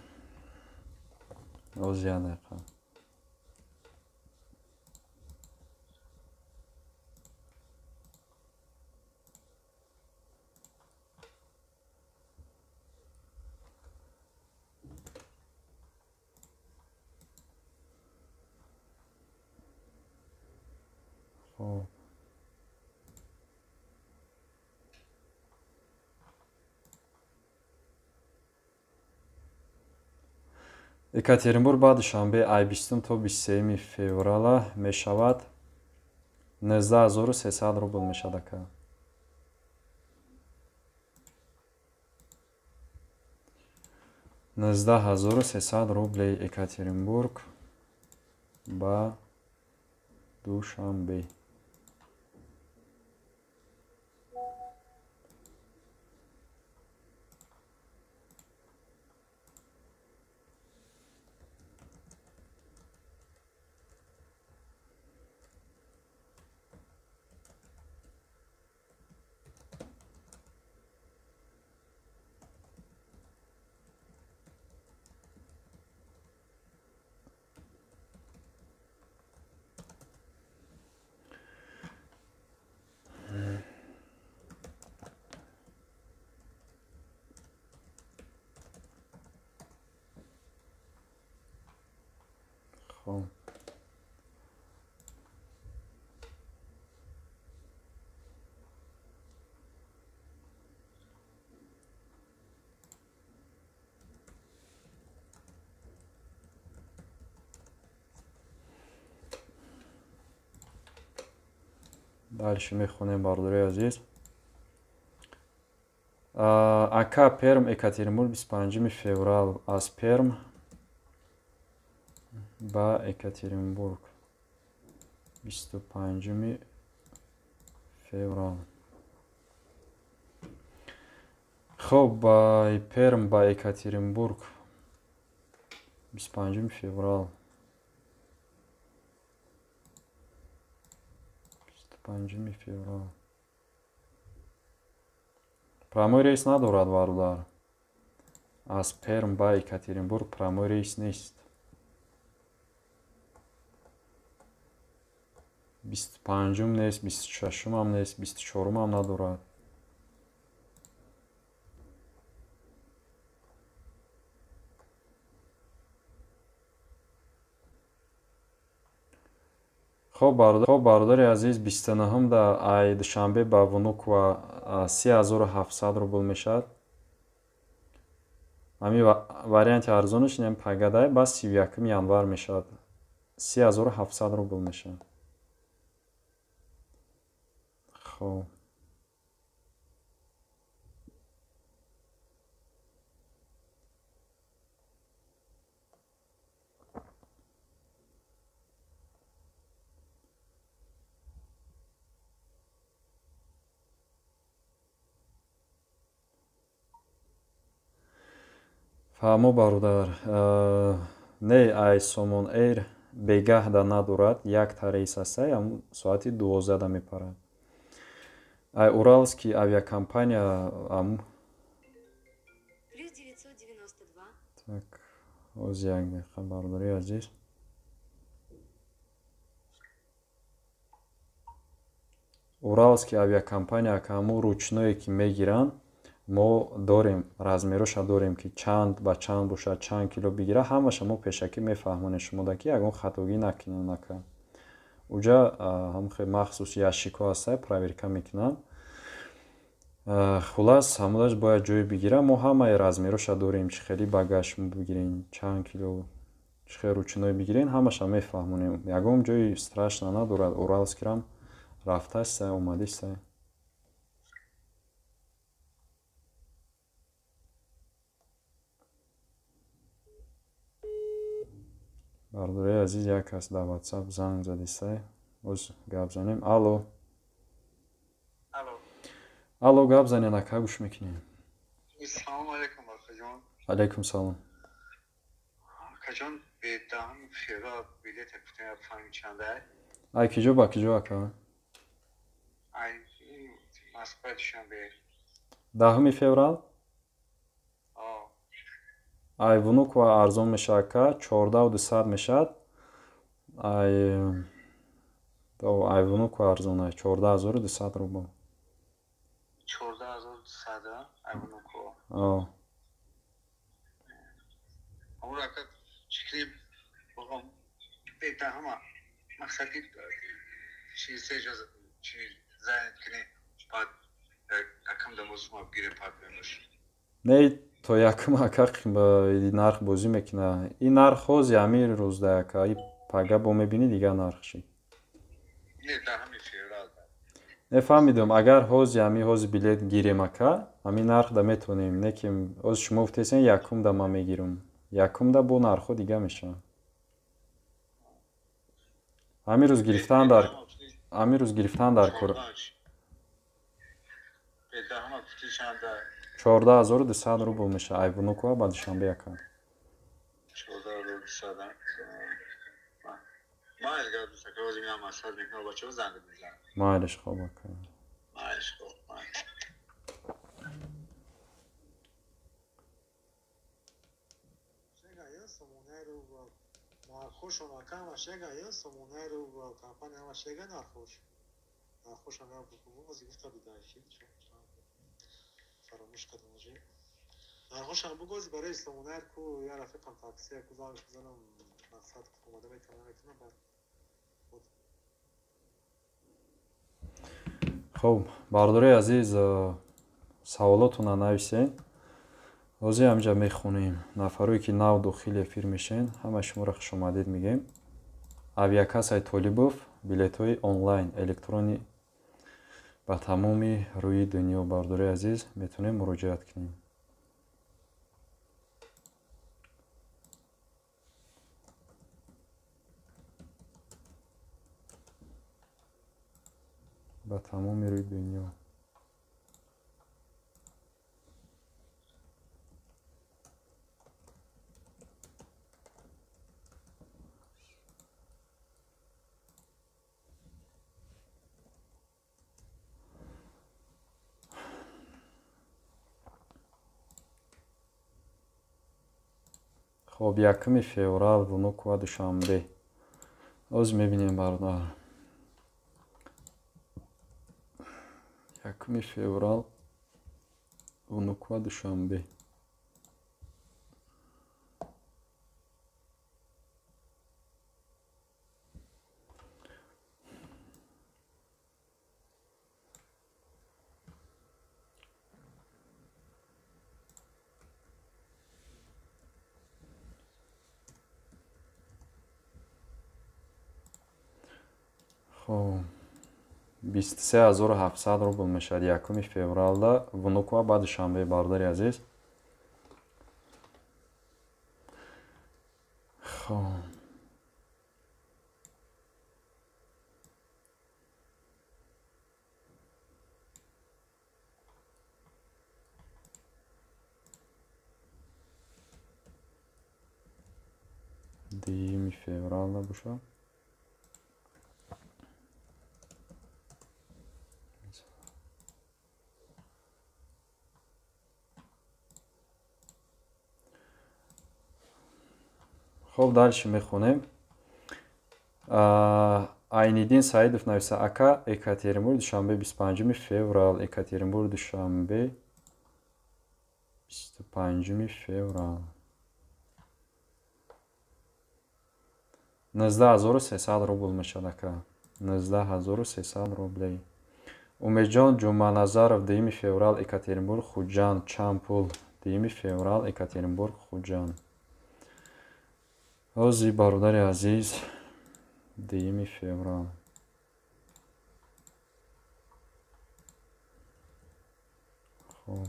Оз як дақиқа. Хоб, Екатеринбург ба Душанбе ай 20 то 23 феврала мешавад 19300 рубл мешавад, ака. 19300 рублей Екатеринбург ба Душанбе. Хоб, дальше мехонем, бародарои азиз. Ака, Перм, Екатеринбург 25 феврал аз Перм ба Екатеринбург 25 феврал. Хоб, ба Перм ба Екатеринбург 25 феврал. 25 феврал. Прямой рейс надорад, бародар. Аз Перм ба Екатеринбург прямой рейс нест. 25-ум нест, 26-умам нест, 24-умам надорад. Хоб, бародари азиз, 29-ум да ай Душанбе ба Внуково 3700 рубл мешавад. Ҳамин варианти арзонаш инам пагадай ба 31 январ мешавад. 3700 рубл мешавад. Хоб. Фаҳмо, бародар, не, ай Сомон Эйр бегаҳда надорад, якта рейс ҳастай, ҳамун соати 12 мепарад. Ай Уралский авиакомпания ам так, оз як дақиқа, бародари азиз. Уралский авиакомпания ка ҳамун ручное ки мегиранд, мо дорем, размероша дорем, ки чанд ба чанд бошад, чанд кило бигира, ҳамаша мо пешакӣ мефаҳмонем шумода, ки ягон хатогӣ накунед нака. Уҷа ҳамхе махсус ящикҳо ҳастай, проверка мекунанд. Хулас, ҳамудаш бояд ҷой бигира. Мо ҳамаи размероша дорем, чӣ хели багаж шумо бигирен, чанд кило, чӣ хел ручной бигирен, ҳамаша мефаҳмонем. Ягон ҷои страшно надорад. Уралскирам рафтастай, омадистай. Бародари азиз, як кас дар WhatsApp занг задистай. Боз гап занем. Алло.
Алло.
Алло, гап занен, ака, гӯш мекунем.
Салом алейкум, акаҷон.
Алейкум салом.
Акаҷон, бедаҳум феврал билет кутем фаҳми чандай?
Ай киҷо ба киҷо, ака?
Ай Москва Душанбе.
10 феврал? Ай Внуково арзон мешавад, ака, 14200 мешавад. Ай Внуково арзон ай 14200 рубл.
14200 ай Внуково.
О.
Амур ака чикри богом бетаҳама мақсад ки чи се ҷоза чи зайн кини баъд акам дамозума бигирем пад бемош.
Не, то якум ака нарх бозӣ мекуна. Ин нарх ҳози ҳамин рӯзда, ака, и пага бо мебинӣ дигар нарх шид.
Не, даҳами феврал.
Не, фаҳмидам, агар ҳози ҳамин ҳози билет гирем, ака, ҳамин нарх да метавонем. Не ки ҳози шумо гуфтесен якум да ман мегирам. Якум да бо нархҳо дига мешавад. Ҳамин рӯз гирифтан дар ҳамин рӯз гирифтан дар кор. 14200 рубл мешавад. Ай Внуково ба Душанбе, ака.
14200.
Майлиш, хоб, ака.
Майлиш, хоб.
Фаромӯш кардам уже. Нархошам бугози барои Сомонаир ку я рафиқам таксия ку занг бизанам, мақсад омода метавонам метавонам баъд.
Хоб, бародари азиз, саволотонро нависед. Ҳозир ҳаминҷа мехонем. Нафарое ки нав дохили эфир мешавед, ҳамаи шуморо хушомадед мегӯем. Авиакассаи Толибов, билетҳои онлайн, электронӣ ба тамоми рӯи дунё, бародари азиз, метавонем муроҷиат кунем. Ба тамоми рӯи дунё. Хоб, 1 феврал Внуково Душанбе. Оз мебинем бародар. 1 феврал Внуково Душанбе. Хоб, 23700 рубл мешавад 1 февралда Внуково ба Душанбе, бародари азиз. Хоб, 2 февралда бошад. Хоб, дальше мехонем. Айниддин Саидов нависа: ака, Екатеринбург Душанбе 25 феврал. Екатеринбург Душанбе 25 феврал. 19300 рубл мешавад ака. 19300 рублей. Умедҷон Ҷуманазаров 2 феврал Екатеринбург Хуҷанд чанд пул? 2 феврал Екатеринбург Хуҷанд. Ози бародари азиз, 2 феврал. Хоб,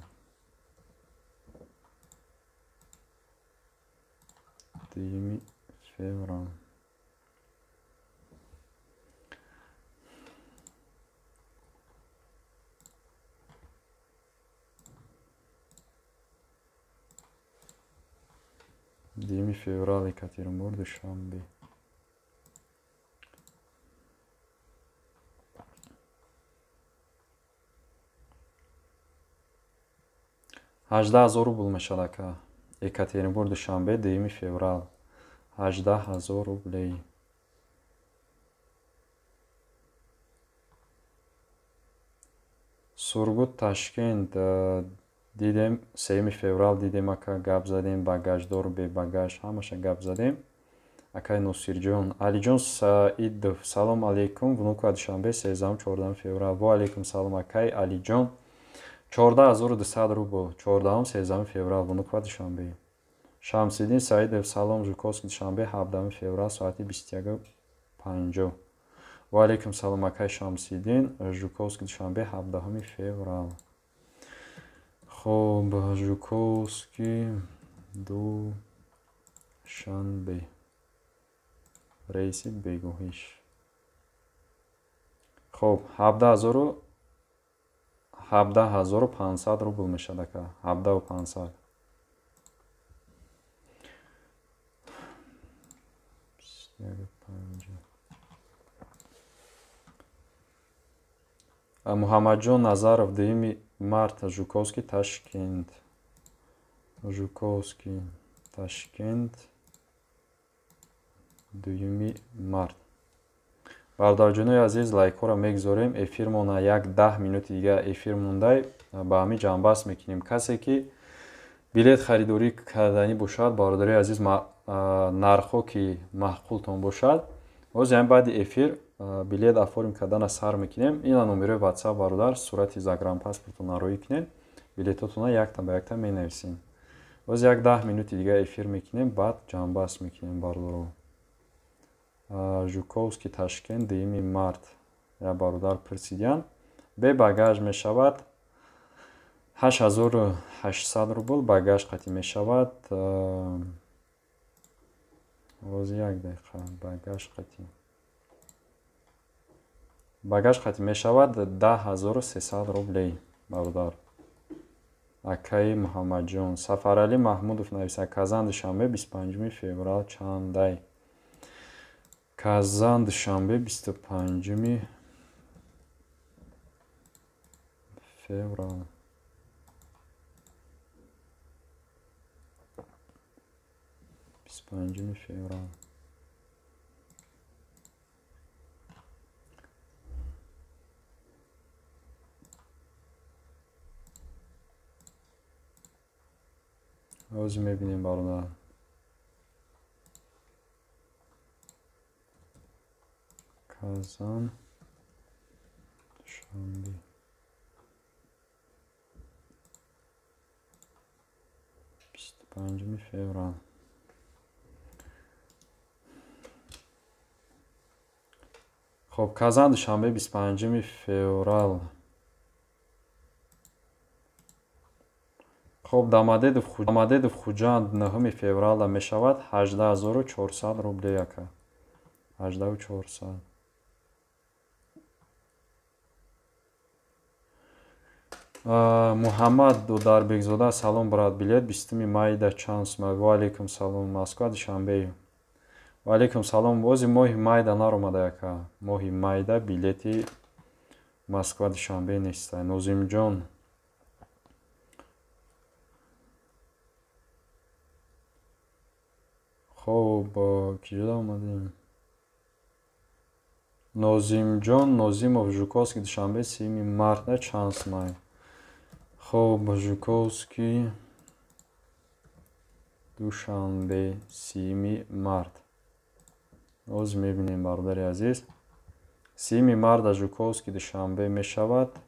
2 феврал. 2 феврал Екатеринбург Душанбе. 18000 рубл мешавад ака. Екатеринбург Душанбе 2 феврал. 18000 рублей. Сургут Ташкент дидем 3 феврал дидем ака, гап задем, багаждор, бебагаж, ҳамаша гап задем. Акай Носирҷон, Алиҷон Саидов, салом алейкум, Внуково Душанбе 13-14 феврал. Ва алейкум салом акай Алиҷон. 14200 рубл, 14-13 феврал, Внуково Душанбе. Шамсиддин Саидов, салом, Жуковский Душанбе 17 феврал соати 21:50. Ва алейкум салом акай Шамсиддин, Жуковский Душанбе 17 феврал. Хоб, Жуковский Душанбе. Рейси бегоҳиш. Хоб, 17500 рубл мешавад ака. 17500. Муҳаммадҷон Назаров 2 март Жуковский Ташкент. Жуковский Ташкент 2 март. Бародарҷонои азиз, лайкҳоро мегузорем. Эфирмона 10 минути дига эфир мондай, ба ҳамин ҷамъбаст мекунем. Касе ки билет харидорӣ карданӣ бошад, бародарои азиз, нархҳо ки маъқултон бошад, боз ҳам баъди эфир билет оформ кардана сар мекунем. Ина номерои WhatsApp бародар, сурати загранпаспортона роӣ кунед, билетотона якта ба якта менависем. Боз 10 минути дига эфир мекунем, баъд ҷамъбаст мекунем бародаро. Жуковский Ташкент 2 март. Я бародар пурсидян. Бе багаж мешавад 8800 рубл, багаж қатӣ мешавад. Боз як дақиқа, багаж қатӣ. Багаж қатӣ мешавад 10300 рублей бародар. Акаи Муҳаммадҷон. Сафаралӣ Маҳмудов нависа: Казан Душанбе 25 феврал чандай? Казан Душанбе 25 феврал. 25 феврал. Ҳозир мебинем, бародар. Казан, Душанбе. 25 феврал. Хоб, Казан, Душанбе, 25 феврал. Хоб, Домодедов Хуҷанд 9 февралда мешавад 18400 рубле яка. 18400. Муҳаммад Додарбекзода, салом, брат, билет 20 майда чанд сум? Ва алейкум салом. Москва, Душанбе. Ва алейкум салом. Бози моҳи майда наромада яка. Моҳи майда билети Москва Душанбе неста. Нозимҷон. Хоб, киҷода омадем? Нозимҷон Нозимов, Жуковский, Душанбе, 30 марта чанд сум? Хоб, Жуковский, Душанбе, 30 март. Ҳозир мебинем, бародари азиз. 30 марта Жуковский, Душанбе мешавад.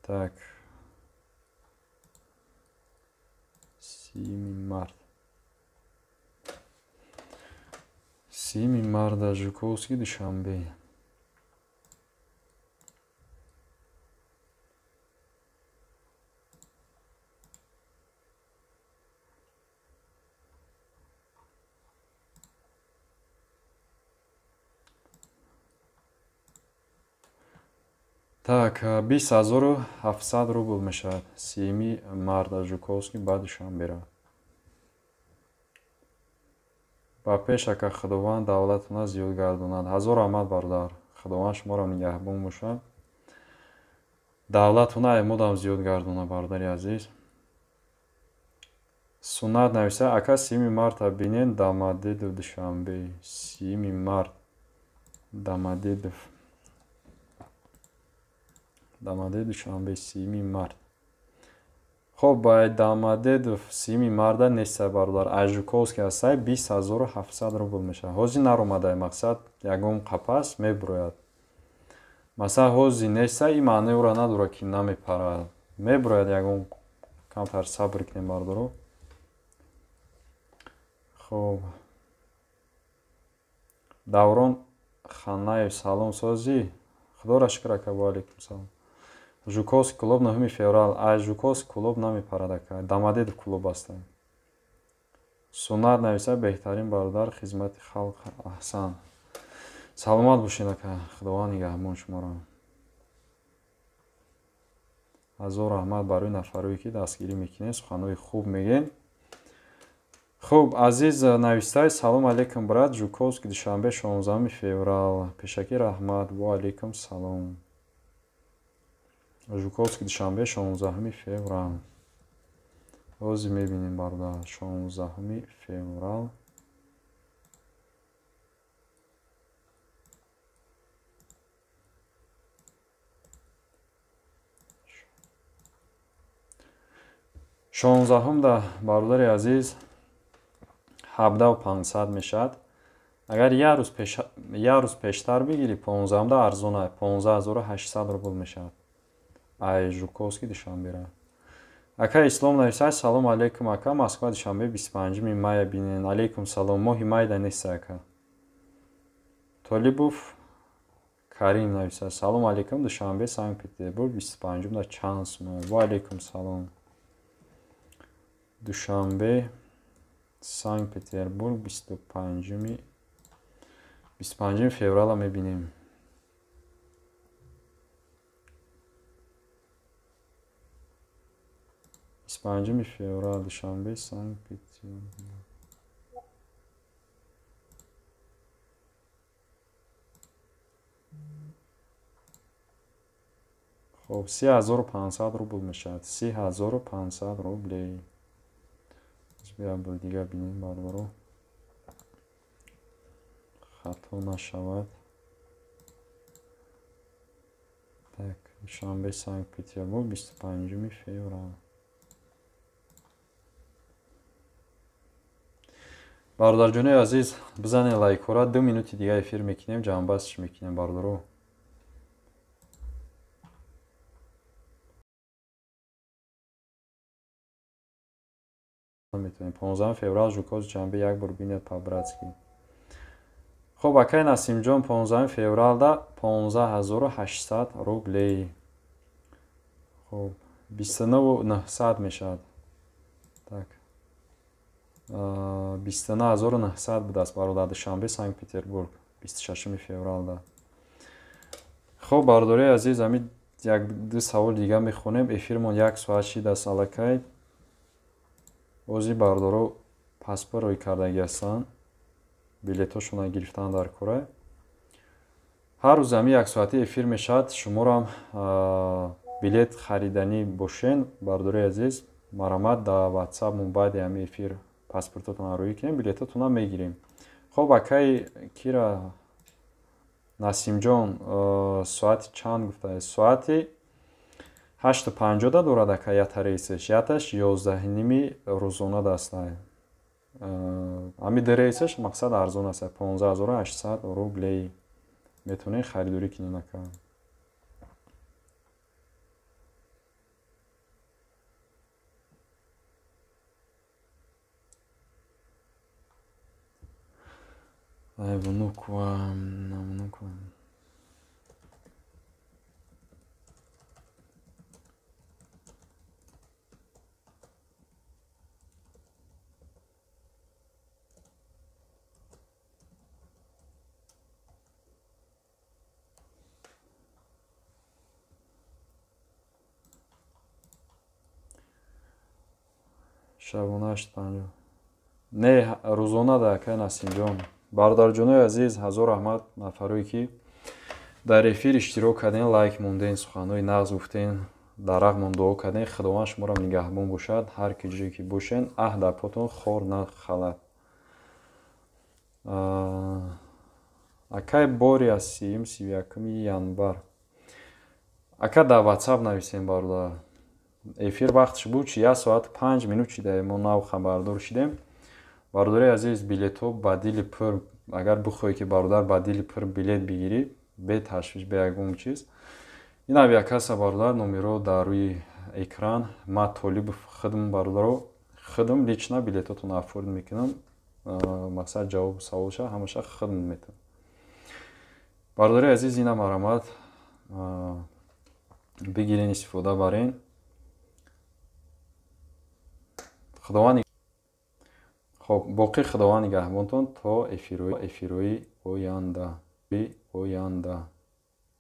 Так. 30 март. 30 марта Жуковский, Душанбе. Так, 20700 рубл мешавад. 30 марта Жуковский ба Душанбе равад. Ба пеш, ака, Худованд давлатона зиёд гардонад. Ҳазор раҳмат, бародар. Худованд шуморо нигаҳбон бошад. Давлатона аймодам зиёд гардонад, бародари азиз. Суннат нависа, ака, 30 марта бинен Домодедов, Душанбе. 30 март Домодедов. Домодедов, Душанбе, 30 март. Хоб, ба Домодедов 30 марта неста, бародар. Аз Жуковский ҳастай 20700 рубл мешавад. Ҳозир наромадай, мақсад ягон қапас мебурояд. Масалан, ҳозир неста, ин маънои ӯро надорад, ки намепарад. Мебурояд, ягон камтар сабр кунем, бародаро. Хоб. Даврон Ханаев, салом, созӣ. Худоро шукр, ака, ва алейкум салом. Жуковский клуб 9 феврал. Аз Жуковский клуб намепарад, ака. Домодедов клуб ҳастанд. Суннат нависа, беҳтарин бародар, хизмати халқ, аҳсан. Саломат бошед, ака. Худованд нигаҳбон шуморо. Ҳазор раҳмат барои нафарое ки дастгирӣ мекунед, суханҳои хуб мегӯед. Хуб, Азиз навистай, салом алейкум, брат, Жуковский, Душанбе, 16 феврал. Пешакӣ раҳмат. Ва алейкум салом. Жуковский, Душанбе, 16 феврал. Ҳозир мебинем, бародар, 16 феврал. 16-да, бародари азиз, 17500 мешавад. Агар як рӯз пештар бигирӣ, 15-да арзона, 15800 рубл мешавад. Ай Жуковский, Душанбе равад. Ака Ислом нависад, салом алейкум, ака, Москва, Душанбе, 25 мая бинен. Алейкум салом, моҳи майда нест, ака. Толибов Карим нависад, салом алейкум, Душанбе, Санкт-Петербург, 25-да чанд сум? Ва алейкум салом. Душанбе, Санкт-Петербург, 25 феврала мебинем. 25 феврал, Душанбе, Санкт-Петербург. Хоб, 3500 рубл мешавад. 3500 рублей. Биё дига бинем, бародаро. Хато нашавад. Так, Душанбе Санкт Петербург 25 феврал. Бародарҷонои азиз, бизанед лайкҳоро, 2 минути дига эфир мекунем, ҷамъбастш мекунем, бародаро. Метавонем 15 феврал Жукоз Душанбе як бор бинед по-братски. Хоб, акай Насимҷон, 15 февралда 15800 рублей. Хоб, 29900 мешавад. Так. 29900 будааст, бародар, Душанбе Санкт Петербург 26 февралда. Хоб, бародарои азиз, ҳамин як ду савол дига мехонем. Эфирмон як соат шидааст аллакай. Бози бародаро паспорт рӯй кардагӣ ҳастанд, билетҳошонро гирифтан дар кора. Ҳар рӯз ҳамин як соати эфир мешавад. Шуморо билет хариданӣ бошен, бародарои азиз, марҳамат, дар ватсапмон баъди ҳамин эфир паспортотонро рӯй кунем, билетотонро мегирем. Хоб, акай кира Насимҷон, соати чанд гуфта? Соати 8:50 дорад, ака, ята рейсеш, яташ 11:30 рӯзона дастай. Ҳамин ду рейсеш мақсад арзон аст, 15800 рублей метавонед харидорӣ кунед, ака. Ай, Внуково, Внуково. Шабона 8:50. Не, рӯзона да, акай Насимҷон. Бародарҷонои азиз, ҳазор раҳмат нафарое ки дар эфир иштирок кардем, лайк мондем, суханҳои нағз гуфтем, дар рағмон дуо кардем. Худованд шуморо нигаҳбон бошад, ҳар ки ҷое ки бошен, аҳ дар потон хор нахалад. Акай бори аз 30-31 январ. Ака, дар ватсап нависем, бародар. Эфир вақтш буд чи 1 соат 5 минут шида, мо нав хабардор шидем. Бародари азиз, билетҳо ба дили пур, агар бихоҳӣ ки, бародар, ба дили пур билет бигирӣ, бе ташвиш, бе ягон чиз. Ин авиакасса, бародар, номерҳо дар рӯи экран. Ма Толибов худм, бародаро, худм лично билетотонро оформ мекунам. Мақсад ҷавобу саволша ҳамаша худм метавонам. Бародари азиз, ина марҳамат, бигирен, истифода барен. Худованд хоб, боқӣ Худованд нигаҳбонтон то эфирҳои оянда.